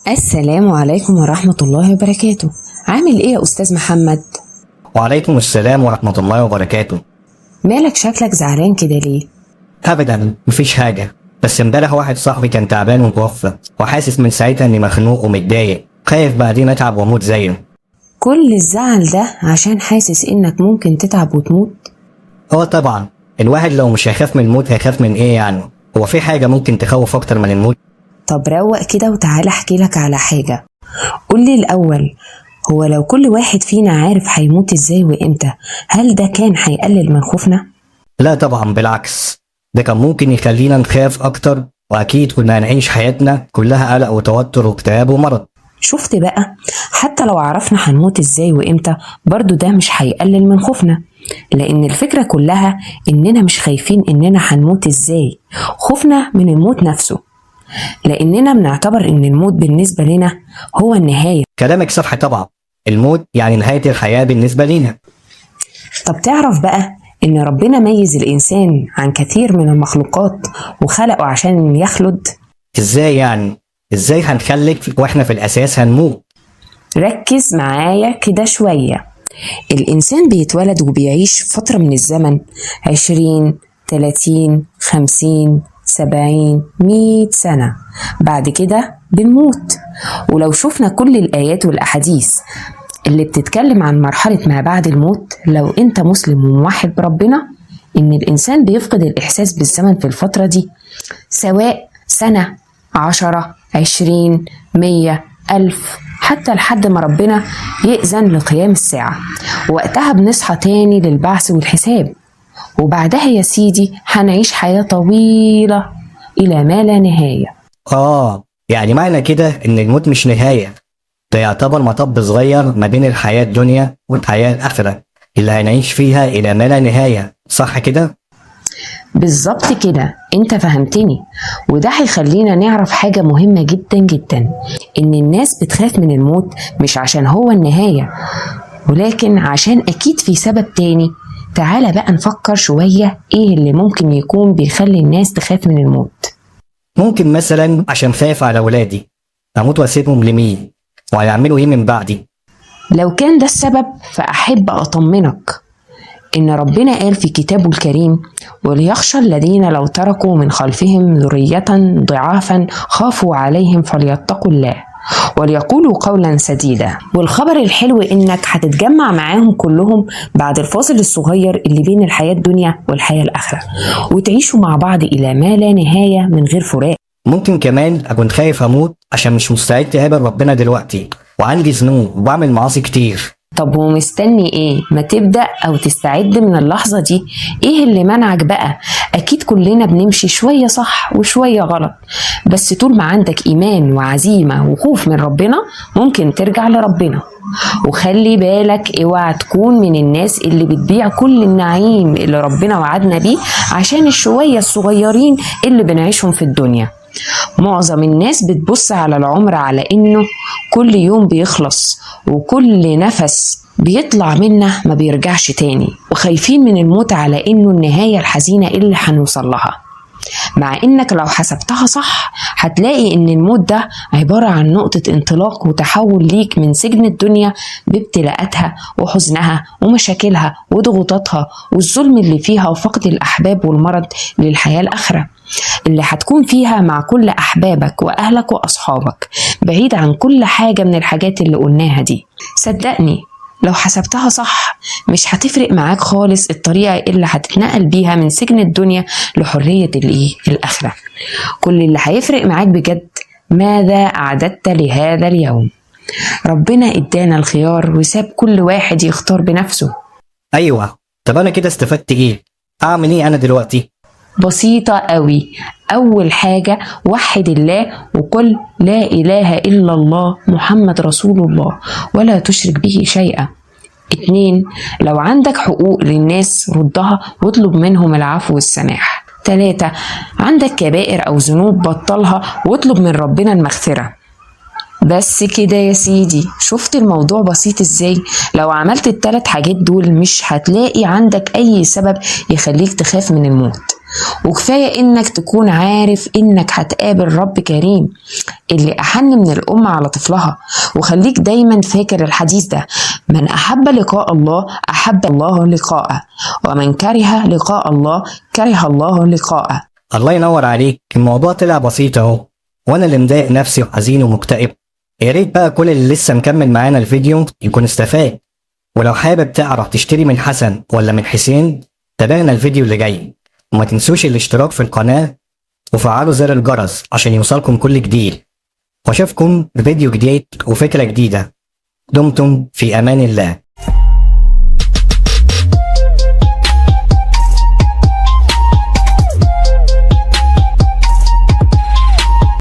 السلام عليكم ورحمة الله وبركاته. عامل ايه يا أستاذ محمد؟ وعليكم السلام ورحمة الله وبركاته. مالك شكلك زعلان كده ليه؟ أبدا مفيش حاجة، بس امبارح واحد صاحبي كان تعبان وتوفى، وحاسس من ساعتها إني مخنوق ومتضايق، خايف بعدين أتعب وأموت زيه. كل الزعل ده عشان حاسس انك ممكن تتعب وتموت؟ هو طبعا الواحد لو مش هيخاف من الموت هيخاف من إيه يعني؟ هو في حاجة ممكن تخوف أكتر من الموت؟ طب روق كده وتعالى احكي لك على حاجة. قولي الأول، هو لو كل واحد فينا عارف هيموت ازاي وامتى، هل ده كان هيقلل من خوفنا؟ لا طبعا، بالعكس، ده كان ممكن يخلينا نخاف أكتر، وأكيد كنا هنعيش حياتنا كلها قلق وتوتر واكتئاب ومرض. شفت بقى، حتى لو عرفنا هنموت ازاي وامتى برضو ده مش هيقلل من خوفنا، لان الفكرة كلها اننا مش خايفين اننا هنموت ازاي، خوفنا من الموت نفسه، لاننا بنعتبر ان الموت بالنسبة لنا هو النهاية. كلامك صح طبعا، الموت يعني نهاية الحياة بالنسبة لينا. طب تعرف بقى ان ربنا ميز الانسان عن كثير من المخلوقات وخلقه عشان يخلد؟ إزاي يعني؟ إزاي هنخلف وإحنا في الأساس هنموت؟ ركز معايا كده شوية. الإنسان بيتولد وبيعيش فترة من الزمن، 20 30 50 70 100 سنة، بعد كده بنموت. ولو شفنا كل الآيات والأحاديث اللي بتتكلم عن مرحلة ما بعد الموت، لو أنت مسلم وموحد بربنا، إن الإنسان بيفقد الإحساس بالزمن في الفترة دي، سواء سنة، 10، 20، 100، 1000، حتى لحد ما ربنا يأذن لقيام الساعة. وقتها بنصحى تاني للبعث والحساب، وبعدها يا سيدي هنعيش حياة طويلة إلى ما لا نهاية. آه، يعني معنى كده إن الموت مش نهاية، ده يعتبر مطب صغير ما بين الحياة الدنيا والحياة الآخرة اللي هنعيش فيها إلى ما لا نهاية، صح كده؟ بالظبط كده، انت فهمتني. وده هيخلينا نعرف حاجة مهمة جدا جدا، ان الناس بتخاف من الموت مش عشان هو النهاية، ولكن عشان اكيد في سبب تاني. تعالى بقى نفكر شوية، ايه اللي ممكن يكون بيخلي الناس تخاف من الموت؟ ممكن مثلا عشان خايف على ولادي، أموت وأسيبهم لمين؟ وهيعملوا إيه من بعدي؟ لو كان ده السبب فأحب أطمنك إن ربنا قال في كتابه الكريم: وليخشى الذين لو تركوا من خلفهم ذرية ضعافا خافوا عليهم فليتقوا الله وليقولوا قولا سديدا. والخبر الحلو إنك هتتجمع معاهم كلهم بعد الفاصل الصغير اللي بين الحياة الدنيا والحياة الآخرة، وتعيشوا مع بعض إلى ما لا نهاية من غير فراق. ممكن كمان أكون خايف أموت عشان مش مستعد أقابل ربنا دلوقتي، وعندي ذنوب وبعمل معاصي كتير. طب ومستني ايه؟ ما تبدأ او تستعد من اللحظة دي. ايه اللي منعك بقى؟ اكيد كلنا بنمشي شوية صح وشوية غلط، بس طول ما عندك ايمان وعزيمة وخوف من ربنا ممكن ترجع لربنا. وخلي بالك، اوعى تكون من الناس اللي بتبيع كل النعيم اللي ربنا وعدنا بيه عشان الشوية الصغيرين اللي بنعيشهم في الدنيا. معظم الناس بتبص على العمر على انه كل يوم بيخلص وكل نفس بيطلع منا ما بيرجعش تاني، وخايفين من الموت على انه النهاية الحزينة اللي هنوصل لها، مع انك لو حسبتها صح هتلاقي ان الموت ده عبارة عن نقطة انطلاق وتحول ليك من سجن الدنيا بابتلاءاتها وحزنها ومشاكلها وضغوطاتها والظلم اللي فيها وفقد الأحباب والمرض، للحياة الآخرة اللي هتكون فيها مع كل أحبابك وأهلك وأصحابك، بعيد عن كل حاجة من الحاجات اللي قلناها دي. صدقني لو حسبتها صح مش هتفرق معاك خالص الطريقة اللي هتتنقل بيها من سجن الدنيا لحرية الآخرة. كل اللي هيفرق معاك بجد ماذا أعددت لهذا اليوم. ربنا ادانا الخيار وساب كل واحد يختار بنفسه. أيوه، طب أنا كده استفدت إيه؟ أعمل إيه أنا دلوقتي؟ بسيطة قوي. أول حاجة وحد الله وقل لا إله إلا الله محمد رسول الله ولا تشرك به شيئا. 2، لو عندك حقوق للناس ردها واطلب منهم العفو والسماح. 3، عندك كبائر أو ذنوب بطلها واطلب من ربنا المغفرة. بس كده يا سيدي. شفت الموضوع بسيط ازاي؟ لو عملت التلات حاجات دول مش هتلاقي عندك اي سبب يخليك تخاف من الموت. وكفاية إنك تكون عارف إنك هتقابل رب كريم اللي أحن من الأم على طفلها. وخليك دايما فاكر الحديث ده: من أحب لقاء الله أحب الله لقاءه، ومن كره لقاء الله كره الله لقاءه. الله ينور عليك، الموضوع طلع بسيط اهو، وانا اللي مضايق نفسي وحزين ومكتئب. يا ريت بقى كل اللي لسه مكمل معانا الفيديو يكون استفاد، ولو حابب تعرف تشتري من حسن ولا من حسين تابعنا الفيديو اللي جاي، وما تنسوش الاشتراك في القناة وفعلوا زر الجرس عشان يوصلكم كل جديد. واشوفكم بفيديو جديد وفكرة جديدة. دمتم في امان الله.